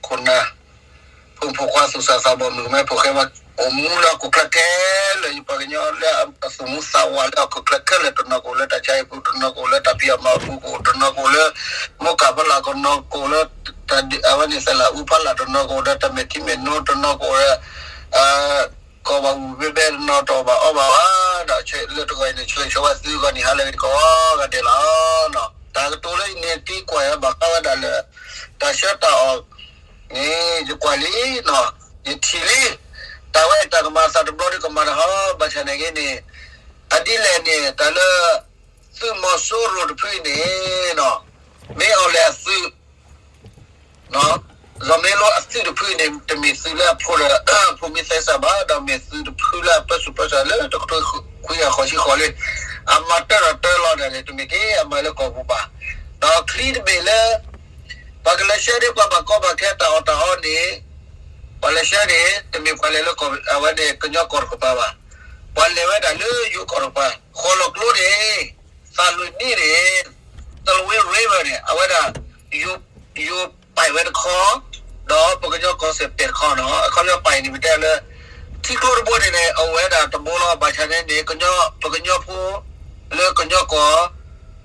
ခိၣ်နၢ် ဖိမုၣ်ဖိခွါသူၣ်စၢ်သးဘီၣ်မုၣ်ကမဲဖိဃဲမး အိၣ်မူလၢဟီၣ်ခိၣ်ချၢခဲလၢာ် ယပှၤကညီလၢအသူၣ်မူသးဝးလၢဟီၣ်ခိၣ်ချၢခဲလၢာ် တနီၤကအိၣ်လၢတၢ်ဆါဟံၣ်ပူၤ တနီၤကအိၣ်လၢတၢ်ဖံးအီၣ်မၤအီၣ်ပူၤကအိၣ် တနီၤကအိၣ်လၢ မိၢ်ကၢ်ဖီလာ် တနီၤကအိၣ်လၢ အဝဲန့ၣ်သလၢအူဖီလာ် တနီၤကအိၣ်ဒီးတၢ်မဲာ်ထံမဲာ်နိ တနီၤကအိၣ်ဒီး ကီၢ်ဘၣ်ဝံၤဘဲဘဲတနီၤတအိၣ်ဘၣ်အီၣ်ဘၣ်ဝဲဒီး လၢတဂီၤအံၤန့ၣ် ဆၢဂ့ၤဆၢဝါသုဂီၢ်န့ၣ် ဟါလၢဂ့ၤကိးဂၤဒဲးလီၤ. တၢ်ကတိၤလၢယန့ၣ်သံကွၢ်ယၤဘၣ်ဃးဝဲဒၣ်လၢ တၢ်ဆှၢတၢ်အီၣ်န့ၣ် ယကွၢ်လံ ယထံၣ်လံ တၢ်ဝဲတၢ်ကမၤအသးတဘျီဒုကမၤတၢ်ဟီ ဘၣ်ဆၣ်န့ၣ်ဂ့ၤန့ၣ် အဒ်လဲၣ်န့ၣ် တၢ်လၢ သုးမီၤစိရိၤတဖုအံၤန့ၣ် မ့ၢ်အီၤလဲၣ်အသုး လီၤမ့ၢ်လီၤအသုးတဖုအံၤန့ၣ် တမ့ၢ်သုးလၢအဖိဒီး ဖိမ့ၢ်သဲစးဘၣ် ဒီးမ့ၢ်သုးတဖုလၢအပၢဆူၣ်ပၢဆါလၢတကထိခွံကယၤဃိးဆံဃိးလံ အမၤတၢ်ဒီးတၢ်လီၤဒၣ်န့ၣ် တမ့ၢ်က့ၤအမၤလၢကီၢ်ပူၤဘၣ် ဒီးချံတဘ့ၣ်လၢ ပှၤကလဲၤဆှၢန့ၢ်ပှၤဘၣ်ကီဘၣ်ခဲတၢ်အီၣ်တၢ်အီန့ၣ် ပှၤလဲၤဆှၢန့ၣ် တမ့ၢ်ပှၤလဲၤလၢအဝဲန့ၣ်ကညီကီၢ်တကပၤဘၣ် ပှၤလဲၤဝဲဒၣ်လၢယိၤကီၢ်တကပၤ ဃီၤလီၤကျိန့ၣ် သးလွံၢ်နံၣ်န့ၣ် Salween River န့ၣ် အဝဲဒၣ် ယိၤပာ်ဝဲတခီ ဒီးပကညီကီၢ်စဲၣ်ပဲာ်တခီနီၤ အခီပညီပာ်န့ၣ် ပတဲလၢ ထံကျိတဘိန့ၣ်န့ၣ် အဝဲဒၣ်တဘိလီၤ ဘၣ်ဆၣ်န့ၣ်န့ၣ် ပကညီဖိလၢကညီကီၢ်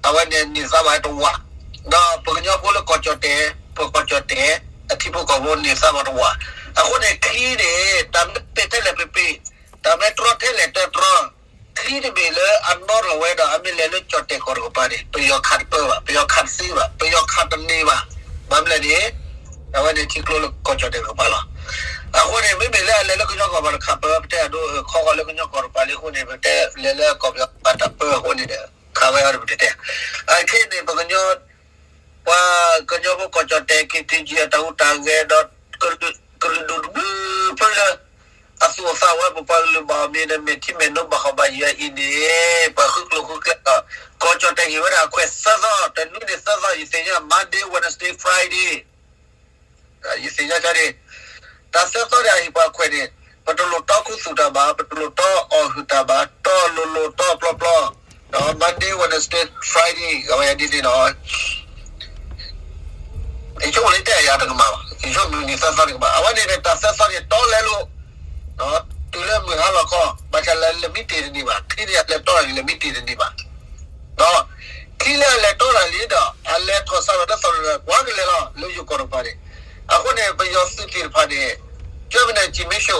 အဝဲန့ၣ်န့ၢ်သါဘၣ်တဝာ်, ဒီးပကညီဖိလၢကီၢ်ကၠီၣ်တဲၣ် ပကီၢ်ကၠီၣ်တဲၣ် အထံဖိကီၢ်ဖိန့ၢ်သါဘၣ်တဝာ်, အဃိန့ၣ်ချံန့ၣ် တၢ်မ့ၢ်ပ့ၢ်ထဲလဲၣ်ပ့ၢ်ပ့ၢ်, တၢ်မ့ၢ်တြီထဲလဲၣ်တြီတြီ, ချံတဘ့ၣ်လၢအနီၢ်ထီၣ်ဝဲဒီးအမ့ၢ်လဲၤလၢကၠီၣ်တဲၣ်ကီၢ်တကပၤန့ၣ် ပယီၤခးတပၢဘၣ်, ပယီၤခးတသ့ဘၣ်, ပယီၤခးတန့ၢ်ဘၣ်, ဘၣ်မနုၤလဲၣ်န့ၣ် အဝဲန့ၣ်ထံကျိလၢကီၢ်ကၠီၣ်တဲၣ်တကပၤလီၤ. အဃိန့ၣ် မ့မ့ၢ်လၢအလဲၤလၢကညီကီၢ်ပၤတခးပၢ ပတဲအဒိ ခီဂီၤလၢကညီကီၢ်တကပၤလံအဃိန့ၣ် ပတဲလဲၤလၢကီၢ်ပယီၤပၤတၢ်ပၢအဃိန့ၣ်ဒီး ခးဝဲအီၤဒီးပတဲတဲ, အခဲအံၤန့ၣ် ပကညီ ပှၤကညီဖိကီၢ်ကၠီၣ်တဲၣ် KTG အတၢ်ဟူးတၢ်ဂဲၤဒီး ကလုာ်ဒူၣ်တဘျုးဖုလၢ အသူၣ်အသးဝဲပပှၤကလုာ်ဘၣ်အမံၤဒီး မဲာ်ထံမဲာ်နိဘၣ်ဃးဘၣ်ယၤအံၤန့ၣ် ပှၤဃုကျိၤဃုကျဲဒီး ကီၢ်ကၠီၣ်တဲၣ်ဟ့ၣ်ဝဲဒၣ်ခွဲးသၢသီ, တနွံန့ၣ်သၢသီ ယသ့ၣ်ညါ Monday Wednesday Friday ယသ့ၣ်ညါန့ၣ် တၢ်သၢသီန့ၣ်အဟ့ၣ်ပှၤခွဲးန့ၣ် ပတလိၣ်တီခူသူၣ်တၢ်ဘၣ်, ပတလိၣ်တီအီၣ်ဟုၣ်တၢ်ဘၣ်, တီလိၤလိၤတီပျီပျီ, Monday Wednesday Friday အဝဲဒ်န့ၣ်ဒီး ယဆိကမိၣ်လၢတဲယၤတကမၣ်ဘၣ်, ယဆိကမိၣ်န့ၣ်သၢသီတကမၣ်, အဝဲန့ၣ်န့ၣ် တၢ်သၢသီန့ၣ် တီလဲလိာ် တုၤလၢမုၢ်ဟါလီၤခီ, ဘၣ်ဆၣ်လဲၤလဲၤမံတ့ၢ်တန့ၢ်ဘၣ်, ချံန့ၣ်အလဲၤတီတၢ်န့ၣ် လဲၤမံတ့ၢ်တန့ၢ်ဘၣ်, ဒီးချံလၢအလဲၤတီတၢ်လံဒီး အလဲၤထီၣ်စးထီၣ်တသီၣ်ဒီး ကွၢ်ကလဲၤလီၤ လၢယိၤကီၢ်တကပၤန့ၣ်, အဃိန့ၣ် ပယီၤသုးသ့ၣ်တဖၣ်န့ၣ် ကၠၢမနၤစံးမ့ၢ်ဆိ,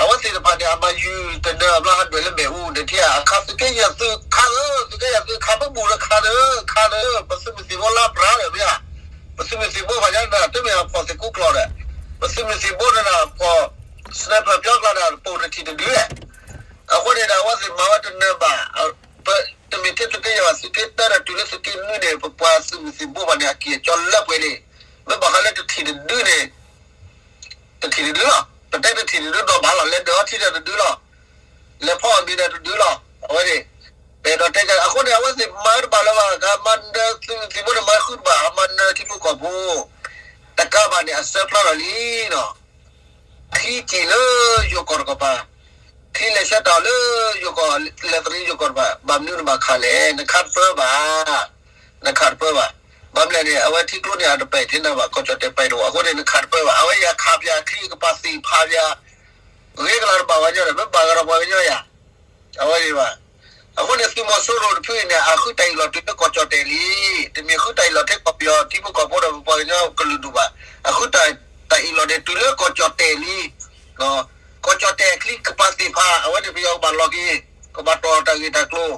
အဝဲသ့ၣ်တဖၣ်န့ၣ် အမၤယုၢ်တနၢၤအဘျီဟးဒွဲၣ်လၢမဲာ်အူန့ၣ်ထံၣ်ဧါ, အခးသုးက့ယဲၢ်သုးခးလၢ, သုးက့ယဲၢ်သုးခးပဘူၣ်လၢခးလၢ, ခးလၢ, ပသုးမုၢ်သံၣ်ဘိလါပြၤလၢမ့ၢ်ဧါ, ပသုးမုၢ်သံၣ်ဘိဖးယါနၤ တမ့ၢ်အဖီၣ်သ့ၣ်ကူကျိာ်ဒီး, ပသုးမုၢ်သံၣ်ဘိန့ၣ်ဒီး ဖီၣ် sniper ပၠီကျါဒီး ပိာ်တထံၣ်တဒု, အဃိန့ၣ်ဒီး အဝဲသ့ၣ်မၤဝဲတနၢၤဘၣ်, ပ, တမ့ၢ်ထဲသုးက့ယဲၢ်ဘၣ် သုးက့တၢဒီးတုၤလၢသုးက့နွံန့ၣ် ပပှၤသုးမုၢ်သံၣ်ဘိဖးန့ၣ် အကံၢ်အကၠီလၢပှဲၤလံ, မ့ၢ်ဘၣ်ဃးလၢတထံၣ်တဒုန့ၣ် တထံၣ်တဒုလီၤ, ပတဲတထံၣ်တဒုဒီးဘၣ်လီၤ, လဲၤဒၢးအီထံဒီးတဒုလီၤ, လဲၤဖီၣ်အမံၤဒီးတဒုလီၤ, အဝဲန့ၣ်, ပအဲၣ်ဒိးတဲအဃိန့ၣ် အဝဲသ့ၣ်မၤတဘၣ်လၢၤဘၣ်, ကမၤနၢၤသုးမုၢ်သံၣ်ဘိန့ၣ် မၤဃုတဘၣ်, အမၤနၢၤထံဖိကီၢ်ဖိ တကးဘၣ်န့ၣ် အဆၢဖျါထီၣ်လံဒီး ချံက့ၤလၢယိၤကီၢ်တကပၤ, ချံလဲၤဆှၢတၢ်လၢယိၤကီၢ်, လဲၤသရံးယိၤကီၢ်တကပၤ, ဘၣ်မနုၤနဘၣ်ခးလဲၣ်, နခးတပၢဘၣ်, နခးတပၢဘၣ်, ဘၣ်မနုၤလဲၣ်န့ၣ် အဝဲထံကျိန့ၣ် အတပဲာ်ထဲနၤဘၣ်, ကီၢ်ကၠီၣ်တဲၣ်ပဲာ်တဝာ်, အဃိန့ၣ် နခးတပၢဘၣ်, အဝဲယၤခးပၠးချံကပၤသ့ၣ်ဖးပၠး ဂ့ၤကလၤတဘၣ်ဝဲညီဒီး မ့ၢ်ဘၣ်ဃးဒီးပှၤကညီယၤ, အဝဲန့ၣ်ဘၣ်. အဃိန့ၣ် သုးမီၤစိရိၤတဖုအံၤန့ၣ် အဃုတၢ်အ့ၣ်လိာ်တုၤလၢကီၢ်ကၠီၣ်တဲၣ်လံ, တမ့ၢ်ဃုတၢ်အ့ၣ်လိာ်ထဲကီၢ်ပယီၤထံဖိကီၢ်ဖိဒီးပပှၤကညီကလုာ်ဒူၣ်ဘၣ်, အဃုတၢ်အ့ၣ်လိာ်န့ၣ်တုၤလၢကီၢ်ကၠီၣ်တဲၣ်လံ, ကီၢ်ကၠီၣ်တဲၣ်အချံကပၤသ့ၣ်ဖး အဝဲန့ၣ်ပယီၤကဘၣ်လီၤက့ၤ, ကဘၣ်တီၢ်တၢ်ဂ့ၢ်တၢ်ကျိၤ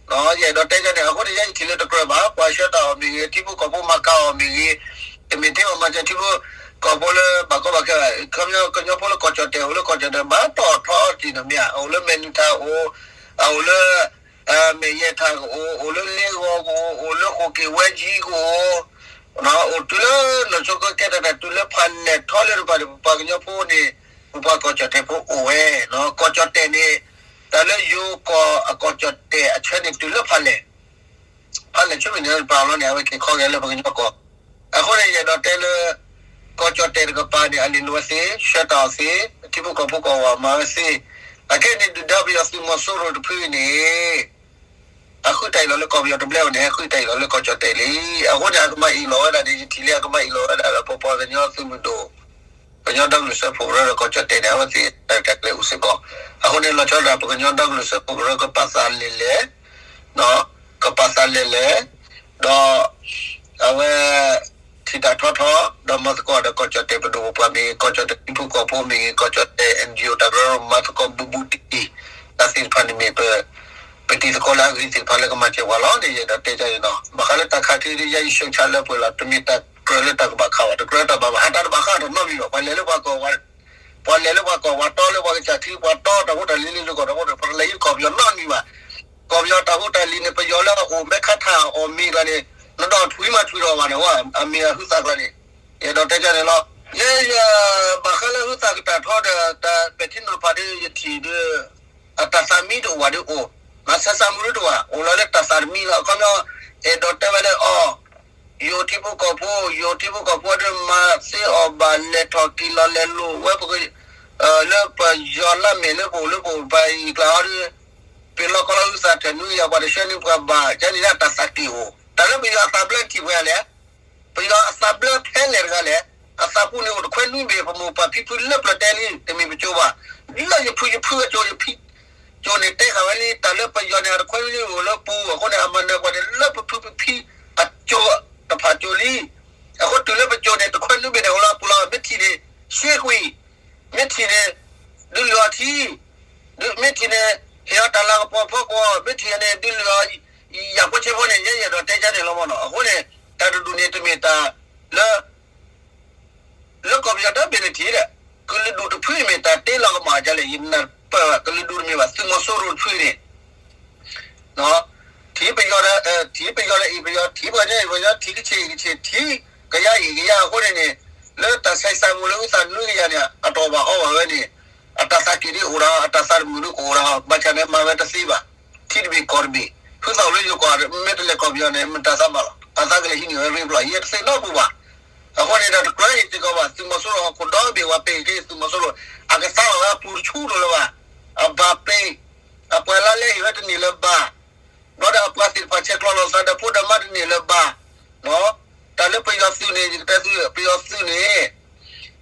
ယအဲၣ်ဒိးတဲန့ၣ် အဃိန့ၣ် ယဲယထံၣ်လၢတကြၢးဘၣ်, ပှၤဆှၢတၢ်အီၣ်မ့ၢ်ဂ့ၤ, ထံဖိကီၢ်ဖိမၤကၤအီၣ်မ့ၢ်ဂ့ၤ, တမ့ၢ်ထဲအီၤမၤစၢၤထံဖိကီၢ်ဖိလၢဘၣ်ကီဘၣ်ခဲဘၣ်, ခီပညီ ကညီဖိလၢကီၢ်ကၠီၣ်တဲၣ် အိၣ်လၢကီၢ်ကၠီၣ်တဲၣ် ဘၣ်တီၢ်ထီတံၢ်နီၢ်မ့ၢ်ဧါ, အိၣ်လၢမဲာ်နုာ်ထၣ်ကအိၣ်, အိၣ်လၢ မဲာ်ယဲၢ်ထၣ်ကအိၣ်, အိၣ်လၢလ့ဂီၤကအိၣ်, အိၣ်လၢဃိၣ်က့ၤဝဲကၠံကအိၣ်, အိၣ်တုၤလၢနီၢ်ဆိကၢကဲတၢ် တုၤလၢဖးလဲၢ်ထီလၢတဖၣ်န့ၣ် ပပှၤကညီဖိန့ၣ် ပပှၤကီၢ်ကၠီၣ်တဲၣ်ဖိအိၣ်ဝဲ, ကီၢ်ကၠီၣ်တဲၣ်န့ၣ် တၢ်လၢယိၤကီၢ်အကီၢ်ကၠီၣ်တဲၣ်အဆၢန့ၣ် တုၤလၢဖးလဲၢ်, ဖးလဲၢ်ဆူမဲာ်ညါတပၤလီၤန့ၣ် အဝဲက့ၤခီဂဲၤလၢပကညီကီၢ်, အဃိန့ၣ် ယအဲၣ်ဒိးတဲလၢ ကီၢ်ကၠီၣ်တဲၣ်တကပၤန့ၣ် အလံာ်လိာ်ဝဲသ့, ဆှၢတၢ်အီၣ်သ့, ထံဖိကီၢ်ဖိကီၢ်ဝဲမၤဝဲသ့, အခဲအံၤန့ၣ် ဒုၣ်ဒါပယီၤသုးမီၤစိရိၤတဖုအံၤန့ၣ် အဃုတၢ်အ့ၣ်လိာ်လၢကီၢ်ပယီၤတဘျဲၣ်ဝဲန့ၣ် ဟဲဃုတၢ်အ့ၣ်လိာ်လၢကီၢ်ကၠီၣ်တဲၣ်လံ. အဃိန့ၣ် အကမၤအ့ၣ်လိာ်ဝဲဒၣ်န့ၣ် ယထံၣ်လံ အကမၤအ့ၣ်လိာ်ဝဲဒၣ်ဒီး ပပှၤကညီသုးမုၢ်ဒိၣ် ကညီဒီကလုာ်စၢဖှိၣ်ကရၢဒီးကီၢ်ကၠီၣ်တဲၣ်န့ၣ် အဝဲသ့ၣ်တၢ်ကျဲၤအိၣ်စ့ၢ်ကီး. အဃိန့ၣ် လီၤဆီဒၣ်တၢ် ပကညီဒီကလုာ်စၢဖှိၣ်ကရၢကပာ်သးလဲၤလဲၤ ကပာ်သးလဲၤလဲၤ ဒီး အဝဲ ထံၣ်တၢ်ထီထီ ဒီးမၤသကိးဒီးကီၢ်ကၠီၣ်တဲၣ်ပဒိၣ်ပပှၢ်မ့ၢ်ဂ့ၤ ကီၢ်ကၠီၣ်တဲၣ်ထံဖိကီၢ်ဖိမ့ၢ်ဂ့ၤ ကီၢ်ကၠီၣ်တဲၣ် N G O တၢ်ကရၢမၤသကိးဘူးဘူးတံၢ်တံၢ် တၢ်သ့ၣ်တဖၣ်န့ၣ်မ့ၢ်ပ ပတံၤသကိးလၢအဂ့ၤသ့ၣ်တဖၣ်လၢကမၤစၢၤပှၤလီၤန့ၣ် ယအဲၣ်ဒိးတဲဒ်န့ၣ်လီၤ. ဘၣ်ဃးလၢတၢ်ခးခ့ဒ်ယဲယဆှၢဆါလၢပှဲၤလီၤ တမ့ၢ်တၢ်ကြၢးလၢတၢ်ကဘၣ်ခးဘၣ် တကြၢးတၢ်ဘၣ်ဘၣ် ဟးတၢ်တဘၣ်ဃးတနီတမံၤဘၣ် ပှၤလဲၤလၢပှၤကီၢ် ပှၤလဲၤလၢပှၤကီၢ် ပှၤတီလၢပှၤကစၢ်ထံ ပှၤတီတၢ်ဖိတၢ်လံၤလၢယိၤကီၢ်တၢ်ဖိဒီး ပတလဲၤဟံးကီၢ်ပယီၤနီတမံၤဘၣ်. ကီၢ်ပယီၤတၢ်ဖိတၢ်လံၤန့ၣ် ပယီၤလၢအအိၣ်မဲခါထၣ်အီၣ်မ့ၤကျါန့ၣ် နဒီးထွံၣ်မးထွံၣ်ထီၣ်ဘၣ်န့ၣ် အမ့ၢ်အဟုသးကျါန့ၣ် ယအဲၣ်ဒိးတဲဒ်န့ၣ်လီၤ. ယဲယ ဘၣ်ဃးလၢဟုသးကတၢၢ်ထီဒီး တၢ်ပဲာ်ထံနီၤဖးဒီးယထံၣ်ဒီး အတၢ်သးမံတအိၣ်ဘၣ်ဒီးအိၣ်, မၤဆၢဆၢမုၢ်တအိၣ်ဘၣ် အိၣ်လီၤလၢတၢ်သးတမံလီၤ. အခီပညီ အဲၣ်ဒိးတဲဝဲလၢအီၤ ယိၤထံဖိကီၢ်ဖိ ယိၤထံဖိကီၢ်ဖိဒီးမၤသ့အီၤဘၣ်လဲၤထီၣ်က့ၤလီၤလဲၤလိာ်ဝဲပက လၢပယီၤလၢမဲာ်လၢပအိၣ်လၢပအိၣ်ပှၤအံၤကျါဟီဒီး ပ့ၤလီၤကီလီၤဟုသးတၢ်နွံကယၤပှၤတဆှၢန့ၢ်ပှၤဘၣ် ကန့ၣ်ဒၣ်တၢ်သးက့ၢ်အိၣ် တၢ်လၢပယီၤအသးဘျၢထံၣ်ပှဲၤလဲၣ် ပယီၤအသးဘျၢဖဲလဲၣ်တဂၤလဲၣ်, အသးပူၤန့ၣ်အိၣ်တခွဲနွံဘ့ၣ် ပမိၢ်ပၢ်ဖံဖုလၢပျၢၤတဲလံ တမ့ၢ်ပကၠိဘၣ်, လၢယဖုယဖုအကၠိယဖံကၠိန့ၣ်တဲဃာ်ဝဲလံ တၢ်လၢပယီၤန့ၣ် အတခွဲနွံအိၣ်လၢပူၤ အဃိန့ၣ် အမၤနၢၤပှၤန့ၣ် လၢပဖုပဖံအကၠိတဖၣ်ကၠိလံ, အဃိတုၤလၢပကၠိန့ၣ် တခွဲနွံဘ့ၣ်န့ၣ် အိၣ်လၢအပူၤလီၤ မ့ၢ်ထံၣ်န့ၣ် ဆှ့ကွံာ် မ့ၢ်ထံၣ်န့ၣ် ဒုးလုၢ်အီၤထံ, မ့ၢ်ထံၣ်န့ၣ် ဟ့ၣ်အီၤတၢ်လၤကပီၤဖီကွီၤ, မ့ၢ်ထံၣ်န့ၣ် ဒုးလုၢ်အီၤ ယၣ်ဖိဆဲးဖိန့ၣ် ယဲယအဲၣ်ဒိးတဲကန့ၣ်လီၤမနီၤ. အဃိန့ၣ် တၢ်တဒူၣ်န့ၣ်တမ့ၢ်တၢ်လၢ လၢကီၢ်ပယီၤဒီဘ့ၣ်န့ၣ်ထံၣ်ဒီး ကလုာ်ဒူၣ်တဖုမ့ၢ်တၢ်တ့လီၤကမၣ်ဒ်လဲၣ် ယနၢ်ပၢၢ်ဘၣ် ကလုာ်ဒူၣ်တမ့ၢ်ဘၣ် သုးမီၤစိရိၤတဖုန့ၣ် ထံၣ်ပယီၤဒီး ထံၣ်ပယီၤဒီးအ့ၣ်ပယီၤ ထံၣ်ပှၤကညီအ့ၣ်ပှၤကညီ ထံၣ်ကဆ့ၣ်အ့ၣ်ကဆ့ၣ် ထံၣ်ကယၤအ့ၣ်ကယၤ အဃိန့ၣ်န့ၣ် လၢတၢ်ဆဲးစးမူလၢဟုသးနွံကယၤန့ၣ် အတအီၣ်ဘၣ်အီဘၣ်ဝဲန့ၣ် အတၢ်သးက့ၢ်ဒ်အိၣ်ဒီး အတၢ်သးတမုာ်ဒ်ကအိၣ်ဒီး ဘၣ်ဆၣ်န့ၣ် မၤဝဲတသ့ဘၣ် ထံတဘ့ၣ်ကီၢ်တဘ့ၣ် ဟုသးအိၣ်လၢယိၤကီၢ် မ့ၢ်တလဲၤကီၢ်ပယီၤန့ၣ် မတၤသးမၤလီၤ အသးကလဲၤဟံးန့ၢ်ဝဲရ့ဖျိး ယဲတသ့နီတပူၤဘၣ် အဃိန့ၣ်ဒီးတကြၢးအံၤစ့ၢ်ကီးဘၣ် သုးမီၤစိရိၤဟီၣ်ခိၣ်ဒီဘ့ၣ်ဝဲပ့ၤက့ၤ သုးမီၤစိရိၤ အကသါလီၤဝဲအပူၤတဆူၣ်ဒိၣ်လၢၤဘၣ် အဘၣ်ပ့ၤ အပှၤလါလဲဟ့ၣ်ဝဲတန့ၢ်လၢၤဘၣ် ဘျီဒီးအပှၤသ့ၣ်တဖၣ်ဆဲးကျိးလိာ်သးဒီးဖိဒီးမါတန့ၢ်လၢၤဘၣ် တၢ်လၢပယီၤသုးန့ၣ် ယကတဲသု ပယီၤသုးန့ၣ်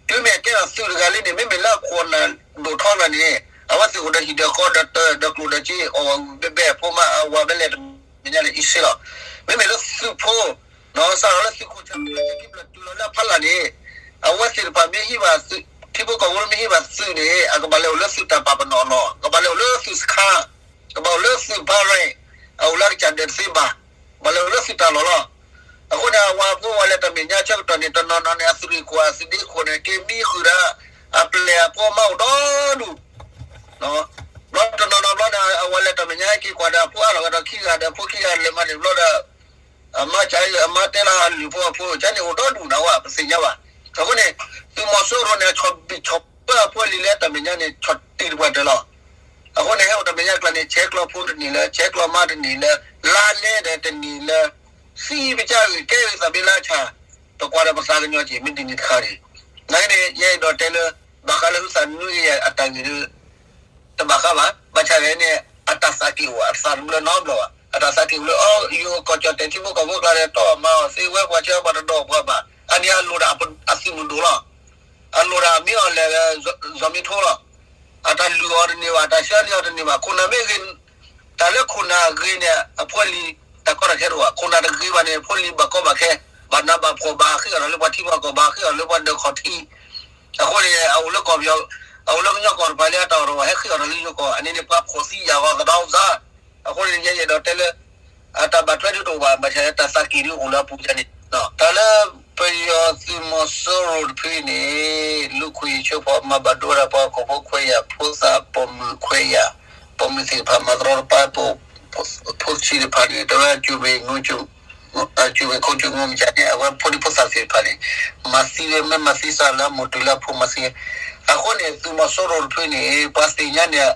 တုၤမ့ၢ်အကဲထီၣ်သုးတဂၤလံန့ၣ် မ့မ့ၢ်လၢအခိၣ်နၢ်ဒိၣ်ထီၣ်တဂၤန့ၣ် အဝဲသ့ၣ်အိၣ်ဒီးဟံၣ်ဒီးဃီဒီးတၢ်ဒီးကျိၣ်ဒီးစ့ အီၣ်ဝဲဘဲဘဲအဖိမါ အဝၤဘဲလဲၣ်တမဲာ်ညါန့ၣ် အံၤစ့လီၤ မ့မ့ၢ်လၢသုးဖိ စးထီၣ်လၢသုးခိၣ်ဆၣ်မုၢ်လၢသုးကံဘျၢၣ်တုၤလီၤလၢအဖီလာ်န့ၣ် အဝဲသ့ၣ်တဖၣ်မ့ၢ်ဟံးဘၣ်သုး ထံဖိကီၢ်ဖိမ့ၢ်ဟံးဘၣ်သုးန့ၣ် အကဘၣ်လဲၤအိၣ်လၢသုးတၢ်ပာ်ပနီၣ်အလီၢ် ကဘၣ်လဲၤအိၣ်လၢသုးစခါ ကဘၣ်အိၣ်လၢသုးဘါရဲၣ် အအိၣ်လၢအကစၢ်ဒၢးတသ့ဘၣ် ဘၣ်လဲၤအိၣ်လၢသုးတၢ်လီၢ်လီၤ. အဃိန့ၣ် အဝၤဖိဝဲလဲၤတၢ်မဲာ်ညါဆၢကတီၢ်န့ၣ် တနီၤနီၤန့ၣ် အသုးရ့ၣ်ခိၣ် အသုးဒ့ခိၣ်န့ၣ် က့ၤမံဃုာ်ဒီး အပျဲၢ်အဖိအမါအိၣ်ဒီဒူၣ် ဘျီတနီၤနီၤဘျီန့ၣ် အဝဲလဲၤတၢ်မဲာ်ညါက့ၤကွၢ်ဒီးအဖိအါထီၣ်ဝဲဒီးခံဂၤဒီးဖိခံဂၤလဲၤမၤန့ၣ်ဘျီဒီး အမါကၢ်အမါတဲလၢအလုၢ်ဖိအဖိ ကန့ၣ်အိၣ်ဒီဒူၣ်နၤဝဲ ပသ့ၣ်ညါဘၣ်. အဃိန့ၣ် သုးမီၤစိရိၤန့ၣ် ဆီၣ်ဘံၣ်ဆီၣ်ဘၢအဖိလံၤလၢတၢ်မဲာ်ညါန့ၣ် ဆီၣ်တံၢ်တပှၢ်တၢၢ်လီၤ. အဃိန့ၣ် ဟဲအိၣ်တၢ်မဲာ်ညါကျါန့ၣ် ဆဲးကျိးဖိတန့ၢ်လၢ ဆဲးကျိးမါတန့ၢ်လၢ လါလဲဒီးတန့ၢ်လၢ သံပကၢ်ဂ့ၢ်ကဲဂ့ၢ်သးဘ့လၢအဆၣ် ပကွၢ်ဒီးပသးကညီၤက့ၤ မ့ၢ်ဒ်န့ၣ်တခါန့ၣ် နာ်က့န့ၣ် ယအဲၣ်ဒိးတဲလၢ ဘၣ်ဃးလၢဟုသးနွံကယၤအတၢ်ဂ့ၢ်ဒီး တဘၣ်ဃးဘၣ်. ဘၣ်ဆၣ်န့ၣ် အတၢ်သးက့ၢ်အိၣ် အသးတဘျၢနီတဘျီဘၣ်. အတၢ်သးက့ၢ်အိၣ်လၢ အီ ယိၤကီၢ်ကၠီၣ်တဲာ်ထံဖိကီၢ်ဖိကျါဒီး တီၢ်မၤအီၤသ့ဝဲပှၤဆၢပှၤတဒီးပှၤဘၣ်. အန့ၣ်အလိၣ်ဒၣ်အသုးမုၢ်ဒိၣ်လီၤ. အလိၣ်ဒၣ်မ့ၢ်အီၤလဲၤ စီၤမ့ထိလီၤ. အတၢ်လုၢ်အီၤတန့ၢ်ဘၣ်, တၢ်ဆှၢန့ၢ်အီၤတန့ၢ်ဘၣ်. ခိၣ်နၢ်မ့ၢ်ဂ့ၤ, တၢ်လၢခိၣ်နၢ်ဂ့ၤန့ၣ် အဖိအလံၤ တၢ်ကီတၢ်ခဲတအိၣ်ဘၣ်. ခိၣ်နၢ်တဂ့ၤဘၣ်န့ၣ် ဖိလံၤဘၣ်ကီဘၣ်ခဲ, ဘၣ်နးဘၣ်ဖှီၣ်, ဘၣ်ဃ့အီၣ်တၢ်လၢပှၤထံပှၤကီၢ်, ဘၣ်ဃ့အီၣ်လၢပှၤဒၢးခီၣ်ထံး. အဃိန့ၣ် အအိၣ်လၢကီၢ်ပယီၤ, အအိၣ်လၢကညီကီၢ်တဖၣ်လၢအတၢ်အီၣ်တၢ်အီ ဟဲဃ့အီၣ်တၢ်လၢယိၤကီၢ်, အန့ၣ်န့ၣ် ပှၤဖှီၣ်သံယာ်ဂီၤသဒီစါ. အဃိန့ၣ် ယဲယအဲၣ်ဒိးတဲလၢ အတၢ်ဘၣ်ထွဲဒ်တအိၣ်ဘၣ်, ဘၣ်ဆၣ်တၢ်သးက့ၢ်ဒ်အိၣ်လၢအပူၤန့ၣ်, တၢ်လၢပယီၤသုးမီၤစိရိၤတဖုန့ၣ် လူ့အခွင့်အရေးချိုးဖောက် မၤဘၣ်ဒိဝဲဒၣ်ပှၤဟီၣ်ခိၣ်ဖိခွဲးယာ်, ဖိသၣ်ပိာ်မုၣ်ခွဲးယာ်, ပိာ်မုၣ်သ့ၣ်တဖၣ် မၤတရီတပါ ဖိဆံးတဖၣ်န့ၣ် တဝဲ ကၠူၣ်မ့ၢ်ခိၣ်ကၠူၣ်မ့ၢ်ကၠၢန့ၣ် အဝဲဖိဒံဖိသၣ်သ့ၣ်တဖၣ်န့ၣ် မၤသံဝဲ မ့ၢ်မၤသံစးလၢအမိၢ်တုၤလၢအဖိမၤသံဝဲ. အဃိန့ၣ် သုးမီၤစိရိၤတဖုန့ၣ် ပှၤသ့ၣ်ညါန့ၣ်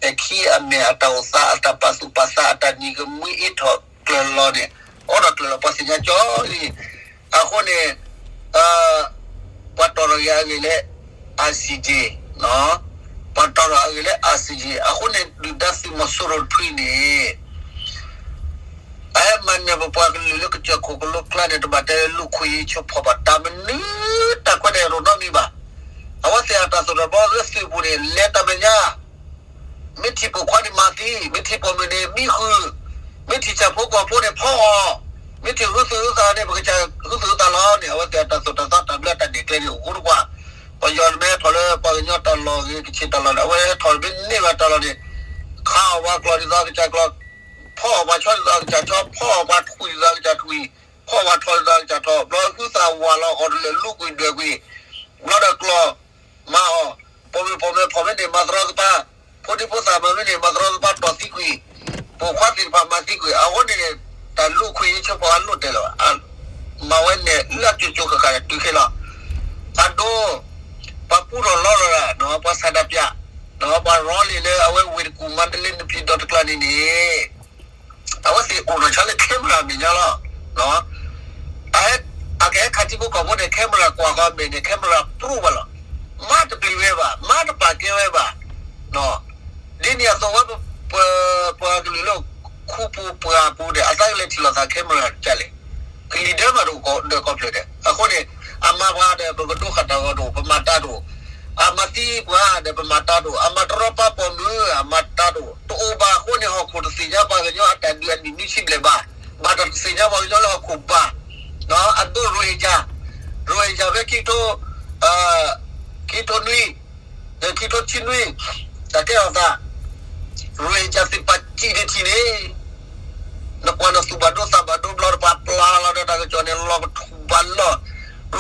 အခံအမဲာ် အတၢ်အိၣ်သး အတၢ်ပာ်သူၣ်ပာ်သး အတၢ်နံၤကမှံအ့ထီၣ်ကျၢၤလီၤန့ၣ် အိးထီၣ်ကျၢၤလီၤ ပှၤသ့ၣ်ညါကၠီလံ. အဃိန့ၣ် ပှၤတီၢ်ထီၣ်က့ၤအဂ့ၢ်လၢ ICJ, ပှၤတီၢ်ထီၣ်အဂ့ၢ်လၢ ICJ အဃိန့ၣ် ဒုၣ်ဒါသုးမီၤစိရိၤတဖုန့ၣ် ဟဲမၤနၢၤပပှၤကလုာ်လၢကစၢၢ်ခိၣ်ကလိကျါန့ၣ် တဘၣ်တဲလၢလူ့အခွင့်အရေးချိုးဖောက်ဘၣ် တၢ်မနုၤတၢ်ခွဲးတၢ်ယာ်တအိၣ်နီတမံၤဘၣ်. အဝဲသ့ၣ်အတၢ်သိၣ်တၢ်ဘီလၢသုးပူၤန့ၣ် လဲၤတၢ်မဲာ်ညါ မ့ၢ်ထံၣ်ပိာ်ခွါန့ၣ်မၤသံ, မ့ၢ်ထံၣ်ပိာ်မုၣ်န့ၣ်မံဃုာ်, မ့ၢ်ထံၣ်ဆၣ်ဖိကီၢ်ဖိန့ၣ်ဖီအီၤ, မ့ၢ်ထံၣ်ဟုသူၣ်ဟုသးန့ၣ် ပကစၢ်ဟုသူၣ်ဟုသးလီၤန့ၣ် အဝဲသ့ၣ်အတၢ်သိၣ်တၢ်သီတၢ်ဘျၢတၢ်ဒဲးကျဲန့ၣ်အိၣ်ကိးတကွၢ်. ပယီၤန့ၣ်မ့ၢ်ဟဲထီၣ်လၢပှၤကညီတၢ်လီၢ်ဂ့ၤ ကချ့ၣ်တၢ်လီၢ်န့ၣ် အဝဲဟဲထီၣ်မ့ၢ်န့ၢ်ဘၣ်တၢ်လီၢ်န့ၣ် ခးအီၣ်ပှၤကျီၢ်ဒ်သိးကစၢ်ကျီၢ်, ဖီအီၣ်ပှၤဆီဒ်သိးကစၢ်ဆီ, ဖီအီၣ်ပှၤထွံၣ်ဒ်သိးကစၢ်ထွံၣ်, ဖီအီၣ်ပှၤထီဒ်သိးကစၢ်ထီ, ဘျီဟုသးဝးလီၤအီၤတလၢာ်လူကွံာ်ဒွဲၣ်ကွံာ်, ဘျီဒီးကျီၢ် မၤအီၤ, ပိာ်မုၣ်ပိာ်မၢၤဖီၣ်မ့ၢ်န့ၢ် မၤသရီသပါ, ဖိဒံဖိသၣ်မၤမ့ၢ်န့ၢ် မၤသရီသပါတီၢ်သံကွံာ်, ပိာ်ခွါသ့ၣ်တဖၣ်မၤသံကွံာ်, အဃိန့ၣ် တၢ်လူ့အခွင့်အရေးချိုးဖောက်အလိၣ်တဲာ်လီၤ. မၤဝဲန့ၣ်လၢအကၠိကၠိဃၣ်ဃၣ်န့ၣ်တုၤခဲလီၤ. အဒိ ပှၤပူထီၣ်လီထီၣ်တၢ် ပှၤဆန္ဒပြ, ပှၤရၤလံၤလၢအဝဲဝ့ၢ်တကူၣ် မန္တလေး နဖံဒီတကျါန့ၣ်န့ၣ် အဝဲသ့ၣ်အိၣ်နီၢ်ဆါလၢ camera မဲာ်ညါလီၤ. အကဟဲခးထံဖိကီၢ်ဖိန့ၣ် camera ကွၢ်ဃီအမဲာ်န့ၣ် camera ပြူၢ်ဘၣ်လီၤ. မၤတပျံၤဝဲဘၣ်, မၤတပာ်ကဲဝဲဘၣ်. ဒ်န့ၣ်အသိးဝဲ ပပှၤကလုာ်လၢခူပူၤပှၢ်ပူၤန့ၣ် အသးကလဲၤထံၣ်လိာ်သး camera ကလဲၣ်, ကလံၤဒၢမးဒီးကီၢ်ဖျၢၣ်ဒဲး. အဃိန့ၣ် အမၤပှၤဒီး ပကဒိဃာ်တၢ်ဂီၤတအိၣ်, ပမၤတၢ်တအိၣ်, အမၤသံပှၤဒီး ပမၤတၢ်တအိၣ်, အမၤတရီပာ်ပိာ်မုၣ် အမၤတၢ်တအိၣ်, တအိၣ်ဘၣ်အဃိန့ၣ် ဟီၣ်ခိၣ်တသ့ၣ်ညါပှၤကညီအတၢ်ဒုးအနံၣ်နွံဆံဘျဲၣ်ဘၣ်, ဘၣ်တၢ်တသ့ၣ်ညါပှၤကညီလၢဟီၣ်ခိၣ်ဘၣ်. အဒိ Rohingya, Rohingya ဖဲခံထိ ခံထိနွံ, ခံထိဆံနွံ, တၢ်ကဲထီၣ်သး Rohingya သ့ၣ်ပာ်စံၣ်တထံၣ်န့ၣ် နကွၢ်နသူၣ်ဘၣ်ဒိသးဘၣ်ဒိဘျီတပၤ ပျၢ်လီၤဒီးတၢ်ကစီၣ်န့ၣ် လီၤကထူၣ်ဘၣ်လီၤ.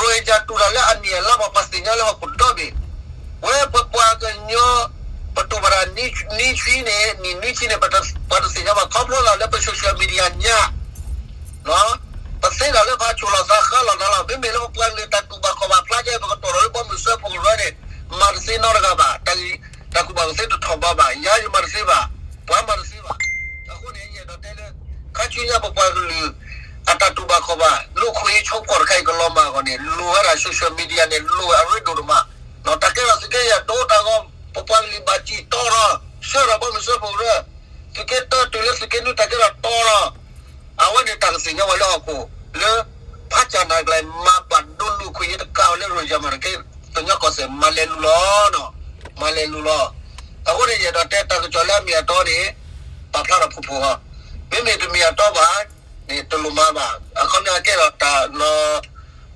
Rohingya တူၢ်တၢ်လၢအနံၣ်အလါဘၣ် ပှၤသ့ၣ်ညါလၢဟီၣ်ခိၣ်ဒီဘ့ၣ်, ဝဲပပှၤကညီ ပတူၢ်ဘၣ်တၢ်နွံဆံန့ၣ် နံၣ်နွံဆံန့ၣ် ပှၤတသ့ၣ်ညါဘၣ် ခီဖျိလၢပ social media ညါ ပသ့ဒီးလၢပှၤဆိၣ်လီၤသးဃါလီၤနၤလီၤ. မ့မ့ၢ်လၢပပှၤကလုာ်တၢ်တူၢ်ဘၣ်ခီၣ်ဘၣ်ဖျါကဲ ပကတီၢ်လီၤလၢဘီမုၢ်စၢဖှိၣ်ကရၢန့ၣ် မၤတသ့နီတဂၤဘၣ်, တၢ်ကူၣ်ဘၣ်ကူၣ်သ့တထီၣ်ဘးဘၣ်, ယၤယမၤတသ့ဘၣ်, ပှၤမၤတသ့ဘၣ်. အဃိန့ၣ် ယအဲၣ်ဒိးတဲလၢ ခါဆူညါပပှၤကလုာ် အတၢ်တူၢ်ဘၣ်ခီၣ်ဘၣ် လူ့အခွင့်အရေးချိုးဖောက်တခါအံၤ ကလီၤမၢ်အဂီၢ်န့ၣ် လိၣ်ဝဲဒၣ် social media န့ၣ် လိၣ်ဝဲအရ့ဒိၣ်ဒိၣ်မး, တၢ်ကဲထီၣ်သုးက့ယဲၢ်ဒိတၢ်ဂီၤ ပပှၤကလုာ်ဘၣ်စံၣ်တီထီၣ် ဆှၢထီၣ်ဘီမုၢ်စၢဖှိၣ်ကရၢ, သုးက့တၢတုၤလၢသုးက့နွံ တၢ်ကဲထီၣ်တီထီၣ် အဝဲန့ၣ်တၢ်ကသ့ၣ်ညါဝဲလၢဟီၣ်ခိၣ် လၢ ဖးကၢ်နၢ်ကျါ မၤဘၣ်ဒိလူ့အခွင့်အရေးတကးဝဲလၢ Rohingya မၤတက့ၢ် ကညီကီၢ်စဲၣ် မၤလဲၤလူၤလီၤ, မၤလဲၤလူၤလီၤ. အဃိန့ၣ် ယအဲၣ်ဒိးတဲတၢ်ကစီၣ်လၢအမ့ၢ်အတီန့ၣ် ပာ်ဖျါထီၣ်ဖုၣ်ဖုၣ်ဟီ, မ့မ့ၢ်တမ့ၢ်အတီဘၣ်န့ၣ် တလိၣ်မၤဘၣ်. အခီပညီကဲထီၣ်တၢ်လီၤ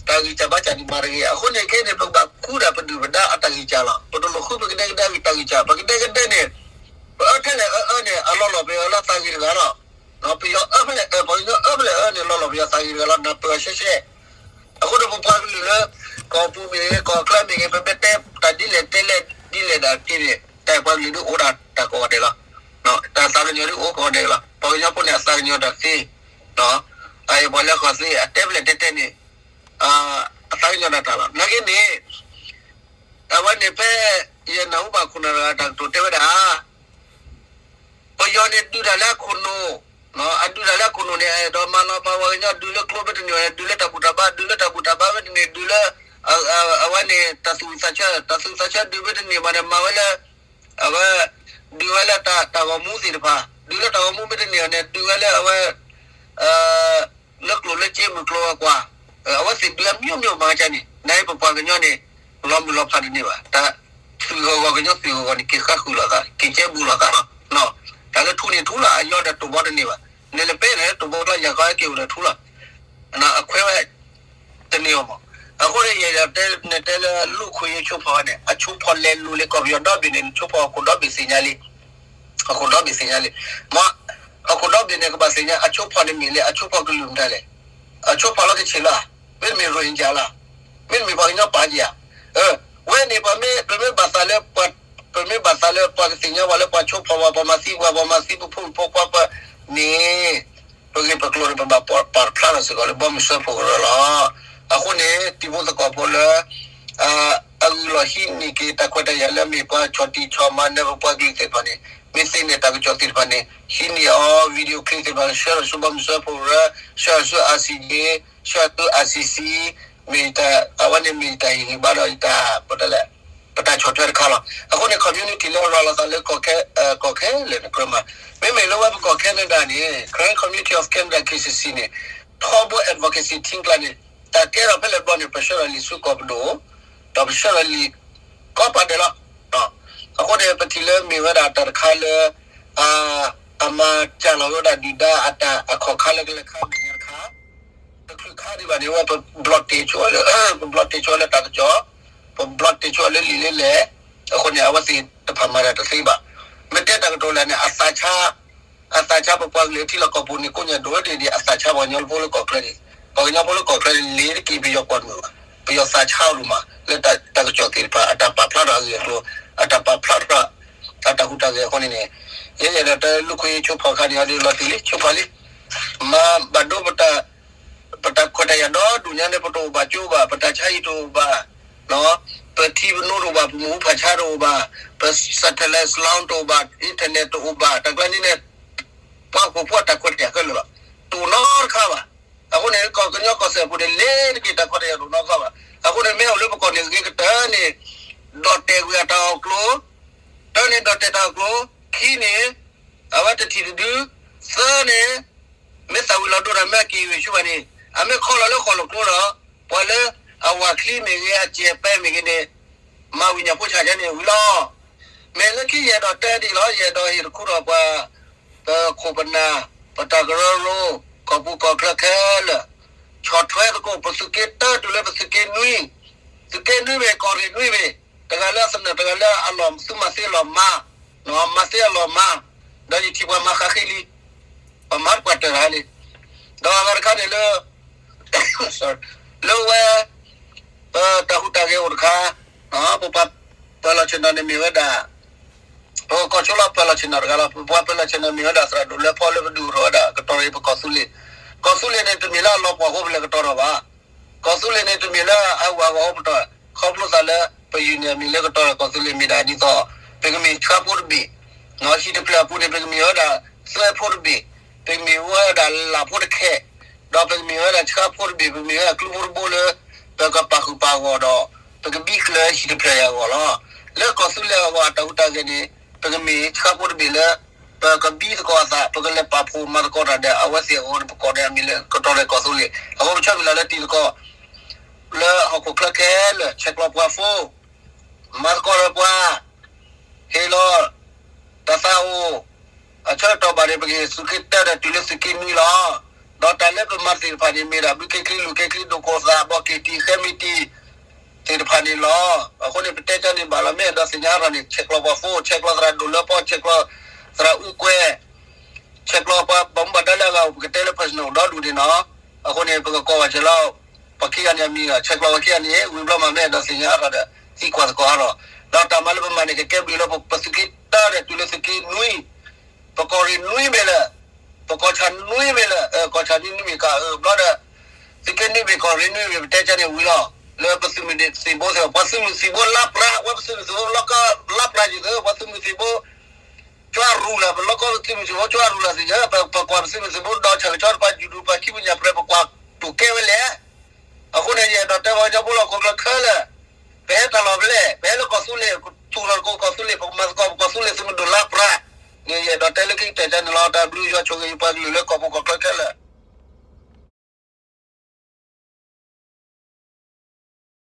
တၢ်ဂံၢ်စၢ်ဘါစၢ်န့ၣ်မၤတဂ့ၤ. အဃိန့ၣ်ခဲအံၤန့ၣ် ပကဘၣ်ဃုဒၣ်ပဒုၣ်ပဒါအတၢ်ဂံၢ်စၢ်လီၤ. ပတလိၣ်ဃုပကဒဲကဒဲအတၢ်ဂံၢ်စၢ်, ပကဒဲကဒဲန့ၣ် ပအၢထဲလဲၣ်အအၢန့ၣ် အလီၤလီၢ်ပယီၤလၢသးဂ့ၤတဂၤလီၤ. ပယီၤအၢဖဲလဲၣ်အၢ, ပှၤကညီအၢဖဲလဲၣ်အၢန့ၣ် လီၤလီၢ်ပယီၤသးဂ့ၤတဂၤလီၤ. နၢ်ပၢၢ်အီၤရှဲရှဲ. အဃိန့ၣ် ပပှၤကလုာ်လၢ ကီၢ်ပူၤမ့ၢ်ဂ့ၤ ကီၢ်ချၢမ့ၢ်ဂ့ၤ ပမ့ၢ်တဲတၢ်ဒ်လဲၣ်တဲလဲၣ်ဒ်လဲၣ်ဒၣ်က့န့ၣ် တၢ်ပှၤကလုာ်ဒ်အိၣ်ဒၣ်တၢ်ကိးဂၤဒဲးလီၤ. တၢ်သးကညီၤဒ်အိၣ်ကိးဂၤဒဲးလီၤ. ပှၤကညီဖိန့ၣ် အသးကညီၤတၢ်သ့, အပှၤလၢဃီၤသ့ အတဲဖဲလဲၣ်တဲတဲန့ၣ် အသးကညီၤတၢ်တၢ်လီၤ. နာ်က့န့ၣ် အဝဲန့ၣ်ဖဲ ယနၢ်ဟူဘၣ်ခိၣ်နၢ်တဂၤတၢ်ကတိၤတဲဝဲဒၣ် ပယီၤန့ၣ်ဒုးတၢ်လၢအခိၣ်နူာ်, အဒုးတၢ်လၢအခိၣ်နူာ်န့ၣ် အဲၣ်ဒိးမၤလီၤပာ်ပှၤကညီ ဒုးလၢကျိမ့ၢ်တန့ၢ်န့ၣ် ဒုးလၢတၢ်ဘူၣ်တၢ်ဘါ, ဒုးလၢတၢ်ဘူၣ်တၢ်ဘါမ့ၢ်တန့ၢ် ဒုးလၢ အဝဲန့ၣ် တၢ်သူၣ်ဝံၣ်သးဆၢ, တၢ်သူၣ်ဝံၣ်သးဆၢဒုးမ့ၢ်တန့ၢ်ဘၣ်န့ၣ် မၤဝဲလၢ အဝဲ ဒုးဝဲလၢတၢ်ဂီၤမူသ့ၣ်တဖၣ်, ဒုးလၢတၢ်ဂီၤမူမ့ၢ်တန့ၢ်န့ၣ် ဒုးဝဲလၢအဝဲ လၢကျိၣ်လၢစ့မုၢ်ကျိၤဝဲၤကွာ်, အဝဲသ့ၣ်ဒုးအမျိုးမျိုးမၤကန့ၣ် နာ်က့ပပှၤကညီန့ၣ် လီၤမုၢ်လီၤဖးတန့ၢ်ဘၣ်. တၢ်သုးဂီၤဂီၤ ကညီသုးဂီၤဂီၤန့ၣ် က့ၤဃါဃုာ်လိာ်သး က့ၤကဲဘူးလိာ်သးလီၤ. တၢ်လၢထူန့ၣ်ထူလီၤ အယီၤဒီးတိၢ်ဘီတန့ၢ်ဘၣ်. န့ၣ်လၢပဲန့ၣ်တိၢ်ဘီကျီယၤဃီက့ၤအိၣ်ဒီးထူလီၤ. အခွဲးဝဲ တန့ၢ်အီၤမး. အဃိန့ၣ် ယဲယတဲ နတဲလၢလူ့အခွင့်အရေးချိုးဖောက်န့ၣ် အချိုးဖောက်လဲၤလူၤလၢကီၢ်ပယီၤဒီဘ့ၣ်န့ၣ် နချိုးဖောက်ဟီၣ်ခိၣ်ဒီဘ့ၣ်သ့ၣ်ညါလံ. ဟီၣ်ခိၣ်ဒီဘ့ၣ်သ့ၣ်ညါလံ. မ့ၢ် ဟီၣ်ခိၣ်ဒီဘ့ၣ်န့ၣ် ကဘၣ်သ့ၣ်ညါ အချိုးဖောက်န့ၣ်မ့ၢ်လၢ အချိုးဖောက်ကလုာ်မတၤလဲၣ်. အချိုးဖောက်လၢကချ့ၣ်လီၤ. မ့တမ့ၢ် Rohingya လီၤ. မ့တမ့ၢ်ပှၤကညီပာ်က့ၤဧါ. ဝဲန့ၣ် ပမ့ၢ်ဘၣ်သးလၢ ပမ့ၢ်ဘၣ်သးလၢပှၤကသ့ၣ်ညါပှၤလၢပှၤချိုးဖောက်ပှၤ ပှၤမၤသံပှၤ ပှၤမၤသံပဖိမုၣ်ဖိခွါပှၤန့ၣ် ပဂ့ၢ်ပကျိၤန့ၣ် ပဘၣ်ပာ်ဖျါထီၣ်စ့ၢ်ကီးလၢဘီမုၢ်စၢဖှိၣ်ကရၢလီၤ. အဃိန့ၣ် တံၤဖိသကိးဖိလၢ အဂုာ်လီၤဟံးန့ၢ်က့ၤတၢ်ခွဲးတၢ်ယာ်လၢမ့ၢ်ပှၤဆီၣ်တံၢ်ဆီၣ်မၤနၢၤ ပပှၤကလုာ်သ့ၣ်တဖၣ်န့ၣ် မ့ၢ်သ့န့ၢ်တၢ်ကစီၣ်သ့ၣ်တဖၣ်န့ၣ် ဟံးန့ၢ်အီၤ video clip သ့ၣ်တဖၣ် ဆှၢထီၣ်ဆူဘီမုၢ်စၢဖှိၣ်ကရၢ ဆှၢထီၣ်ဆူ I C J ဆှၢထီၣ်ဆူ I C C မ့ၢ်တၢ် အဝဲန့ၣ်မ့ၢ်တၢ်ဟ့ၣ်ဂံၢ်ဘါဒီးတၢ် ပတဲလဲၣ် ပတၢ်ဆီၣ်ထွဲတခါလီၤ. အဃိန့ၣ် community လၢရၤလီၤသးလၢကီၢ်ခဲ ကီၢ်ခဲလၢာ်န့ၣ်ကြၢးမး, မ့မ့ၢ်လၢဝဲပကီၢ် Canada န့ၣ် Karen Community of Canada K C C န့ၣ် ထီဘိ advocacy team ကျါန့ၣ် တၢ်ကဲထီၣ်ဖဲလဲၣ်ဘျီန့ၣ် ပဆှၢလီၤလံာ်ဆူကီၢ်ပဒိၣ်, ဒီးပဆှၢလီၤလံာ် ကိးပၤဒဲးလီၤ. အဃိန့ၣ် ပထံၣ်လၢမ့ၢ်ဝဲဒၣ်တၢ်တခါလၢ အမၤစၢ်လီၤဝဲဒၣ်ဒုၣ်ဒါအတၢ်အခီၣ်ခါလၢကလဲၤခါမဲာ်ညါတခါ တချုးခါဒံးဘၣ်န့ၣ် ဝဲပဘျီတ့ၢ်ဆိလၢ ပဘျီတ့ၢ်ဆိလၢတၢ်ကစီၣ်, ပဘျီတ့ၢ်ဆိလၢလံာ်လဲၢ်လဲၢ်, အဃိန့ၣ် အဝဲသ့ၣ်တဖၣ်မၤတၢ်တသ့ဘၣ်. မ့ၢ်တဲတၢ်ကတိၤလဲၣ်န့ၣ် အသးဆါ အသးဆါပပှၤကလုာ်ထံလီၢ်ကီၢ်ပူၤန့ၣ် ကိးညါဒိၣ်ဒံးဒံး အသးဆါပှၤကညီဖိလၢကီၢ်ချၢန့ၣ်, ပှၤကညီဖိလၢကီၢ်ချၢန့ၣ် လ့ၤတက့ၤပယီၤကွၢ်မုာ်ဘၣ်, ပယီၤသးဆါအီၤဒိၣ်မး လၢတၢ်ကစီၣ်သ့ၣ်တဖၣ် အတၢ်ပာ်ဖျါထီၣ်အဂ့ၢ်အကျိၤ, အတၢ်ပာ်ဖျါထီၣ် အတၢ်ဟူးတၢ်ဂဲၤအဃိန့ၣ်န့ၣ်, ယဲယဲဒီးတၢ်လၢလူၢ်ခိၣ်အံၤဆိဖီၣ်ခါန့ၣ် အဒုးလီၤတံၢ်လံ ဆိဖီၣ်လံ, မၤဘၣ်ဒိပတၢ် ပတၢ်ခွဲးတၢ်ယာ်ဒီဒူၣ်ညါန့ၣ် ပတအိၣ်ဘၣ်ကၠိဘၣ်, ပတၢ်ဆါဟံၣ်တအိၣ်ဘၣ်, ပထံပနိတအိၣ်ဘၣ်, ပမူဖးဆါတအိၣ်ဘၣ်, ပ satellite စလီတအိၣ်ဘၣ်, internet တအိၣ်ဘၣ်, တၢ်ကျါန့ၣ်န့ၣ် ပှၤဟီၣ်ခိၣ်ဖိအတၢ်ခွဲးတၢ်ယာ်ခဲလၢာ်လီၤ. တအိၣ်နီတခါဘၣ်. အဃိန့ၣ် ကီၢ်ကညီကီၢ်စဲၣ်ပူၤန့ၣ် လ့ၤတက့ၤတၢ်ခွဲးတၢ်ယာ်တအိၣ်နီတခါဘၣ်. အဃိန့ၣ် မ့ၢ်အိၣ်လၢပကီၢ်န့ၣ်ဂ့ၤကတၢၢ်န့ၣ် ဒီၣ်တဲာ်ဝံၤအတၢ်အီၣ်ကျိၤ, တၢန့ၣ်ဒီၣ်တဲာ်တၢ်အီၣ်ကျိၤ, ခံန့ၣ် အဝဲတထံၣ်တဒု, သၢန့ၣ် မ့ၢ်သၣ်ဝံၤလီၤဒိဒီး မ့ၢ်အက့ၤဝံၤဆူဘၣ်န့ၣ် အမ့ၢ်ခီလီၤလၢဃီၣ်လိာ်ကျိလီၤ. ပှၤလၢအဝၤချံမ့ၢ်ဂ့ၤ အစဲးပဲမ့ၢ်ဂ့ၤန့ၣ် မၤဝံၤညၣ်ဖိဆၣ်ယါန့ၣ်ဝံၤလီၤ. မ့ၢ်လၢခံယအဲၣ်ဒိးတဲဒ်အံၤလီၤ, ယအဲၣ်ဒိးဟ့ၣ်တခူထီၣ်ပှၤ ပခိၣ်ပနၢ် ပတၢ်ကရၢကရိ ကီၢ်ပူၤကီၢ်ချၢခဲလၢာ်, ဆီၣ်ထွဲသကိး ပသုးက့တၢတုၤလၢပသုးက့နွံ, သုးက့နွံမ့ၢ် ကီၢ်ရ့ၣ်နွံမ့ၢ်, တဂၤလၢအသနၢၣ် တဂၤလၢအလီၢ်သုမၤသ့အလီၢ်မၤ, မၤသ့အလီၢ်မၤ, ဒီးယထံၣ်ပှၤမၤဃးဃ့လံ, ပမၤပှၤတၢၢ်တၢ်လံ. ဒီးအဂၤတခါန့ၣ်လၢ လၢဝဲ ပတၢ်ဟူးတၢ်ဂဲၤအိၣ်တခါ, ပပှၤပၢၤလီၢ်ဆ့ၣ်နီၤန့ၣ်မ့ၢ်ဝဲဒၣ် ပကီၢ်ဆိလီၤပၢၤလီၢ်ဆ့ၣ်နီၤတဂၤလီၤ. ပပှၤပၢၤလီၢ်ဆ့ၣ်နီၤမ့ၢ်ဝဲဒၣ်သရၣ်ဒိၣ်လၢဖီလၢပဒုးအိၣ်ထီၣ်ဝဲဒၣ်ကတီၢ်ရ့ၣ်ပကီၢ်သူလ့ၤ, ကီၢ်သူလ့ၤန့ၣ် တမ့ၢ်လၢအလီၤပှီၢ်ဖိပလဲၤကတီၤထီၣ်ဘၣ်. ကီၢ်သူလ့ၤန့ၣ် တမ့ၢ်လၢအဝၤဂီၢ်အိၣ်ပတီၢ်, ခီဖျိသးလၢ ပယူၤန့ၣ် အမံၤလၢကတီၤထီၣ်ကီၢ်သူလ့ၤမ့ၢ်ဒၣ်ဒ်သိး ပကမ့ၢ်ဆှါဖိတဘ့ၣ်, ဟံၣ်တဖျၢၣ်အပူၤန့ၣ် ပကမ့ၢ်ဝဲဒၣ်သၢဖိတဘ့ၣ်, ပကမ့ၢ်ဝဲဒၣ်လၣ်ဖိတခဲ, ဒီးပကမ့ၢ်ဝဲဒၣ်ဆှါဖိတဘ့ၣ်, ပမ့ၢ်ဝဲဒၣ်ကျူဖိတဘိလၢ ပကပာ်ဃုာ်ပာ်ဂီၢ်ဒီး ပကဘံၣ်ကျၢၤဟံၣ်တဖျၢၣ်အံၤအဂီၢ်လီၤ. လၢကီၢ်သူလ့ၤအဂီၢ်အတၢ်ဟူးတၢ်ဂဲၤန့ၣ် ပကမ့ၢ်ဆှါဖိတဘ့ၣ်လၢ ပကဘံၣ်သကိးအသး ပကလဲၤပာ်ဖှိၣ်မၤသကိးတၢ်ဒီးအဝဲသ့ၣ်အဂီၢ်န့ၣ် ပကိးန့ၢ်အမံၤလၢကတီၤထီၣ်ကီၢ်သူလ့ၤ. အဃိပဆၢမုၢ်လၢ်လၢတံၤသကိး လၢဟီၣ်ခိၣ်ချၢခဲလၢာ် ဆဲးကျိးပှၤဖိ မၤသကိးဒီးပှၤ ဟ့ၣ်လီၤ တၢ်သးအိၣ် အဆၢကတီၢ်ဘၣ်န့ၣ် ပကဟ့ၣ်သုးက့တၢဒီးတုၤလၢသုးက့နွံလီၤ. ဒီးတၢ်လၢပမၤသ့ၣ်တဖၣ်န့ၣ် မ့ၢ်ဒၣ်ဘုခ့ချံ လူၢ်ခ့ချံ ဒိၣ်ခိၣ်သၣ် ဘီက့ၤတံၢ် ဃဲမံၤတံၢ် သ့ၣ်တဖၣ်န့ၣ်လီၤ. အဃိန့ၣ် ပတဲကန့ၣ်ဘၣ်လီၤ မ့ၢ်အဲၣ်ဒိးသ့ၣ်ညါအါထီၣ်န့ၣ် ဆဲးကျိးပှၤဖိ ဆဲးကျိးသရၣ်ဒိၣ်လၢဖီ ဆဲးကျိးသရၣ်အူကွဲ ဆဲးကျိးပှၤဘၣ်မူဘၣ်ဒါလၢအဂၤအိၣ် ပကတဲလၢ personal ဒီဒူၣ်န့ၣ်နီၤ. အဃိန့ၣ် ပကကိးဝဲဆဲးလီၤ ပှၤခံဂၤန့ၣ်အမံၤဒီး ဆဲးကျိးပှၤခံဂၤန့ၣ် ဝံၤဘျီမး မ့ၢ်အဲၣ်ဒိးသ့ၣ်ညါအါထီၣ်ဒီး သံကွၢ်သကိးအါထီၣ်. ဒီးတၢ်မၤလၢပမၤန့ၣ် ကကဲဘျုးလၢပသုးက့တၢဒီးတုၤလၢသုးက့နွံ ပကီၢ်ရ့ၣ်နွံမ့ၢ်လၢ ပကီၢ်ဆၣ်နွံမ့ၢ်လၢ ကီၢ်ဆၣ်နွံနွံမ့ၢ်ကဘျီဒီး သုးက့နွံမ့ၢ်ကီၢ်ရ့ၣ်နွံမ့ၢ် ပတဲကန့ၣ်ဝံၤလီၤ. လၢပသုးမုၢ်သံၣ်ဘိသ့ၣ် ပှၤသုးမုၢ်သံၣ်ဘိလါပြး ဝဲပသုးမုၢ်သံၣ်ဘိလါပြးယံၤသ့ၣ် ပှၤသုးမုၢ်သံၣ်ဘိ ကၠွရူၤလၢ် ပလီၢ်ကီၢ်သုးမုၢ်သံၣ်ဘိကၠွရူၤလၢ်သ့ၣ်ညါ ပကွၢ်ပသုးမုၢ်သံၣ်ဘိဒီးဆၣ်ကဆီတပှၤယူၤဒူပှၤခံပညၣ်ပြဲ ပကွၢ်တူၢ်ကဲဝဲလဲၣ်. အဃိန့ၣ် ယအဲၣ်ဒိးတဲပှၤကညီဖိလၢဟီၣ်ခိၣ်ချၢခဲလၢာ် ပဟဲတၢ်လီၢ်ဖဲလဲၣ် ပဟဲလၢကီၢ်သူလ့ၤ သူၣ်ထီၣ်တကိးကီၢ်သူလ့ၤ ပကမၤသကိးပကီၢ်သူလ့ၤသုးမုၢ်ဒိၣ်လါပြးန့ၣ် ယအဲၣ်ဒိးတဲလၢခံကတၢၢ်န့ၣ်လီၤ. တၢ်ဘျုးယွၤဆိၣ်ဂ့ၤယပှၤကလုာ်လၢကီၢ်ပူၤကီၢ်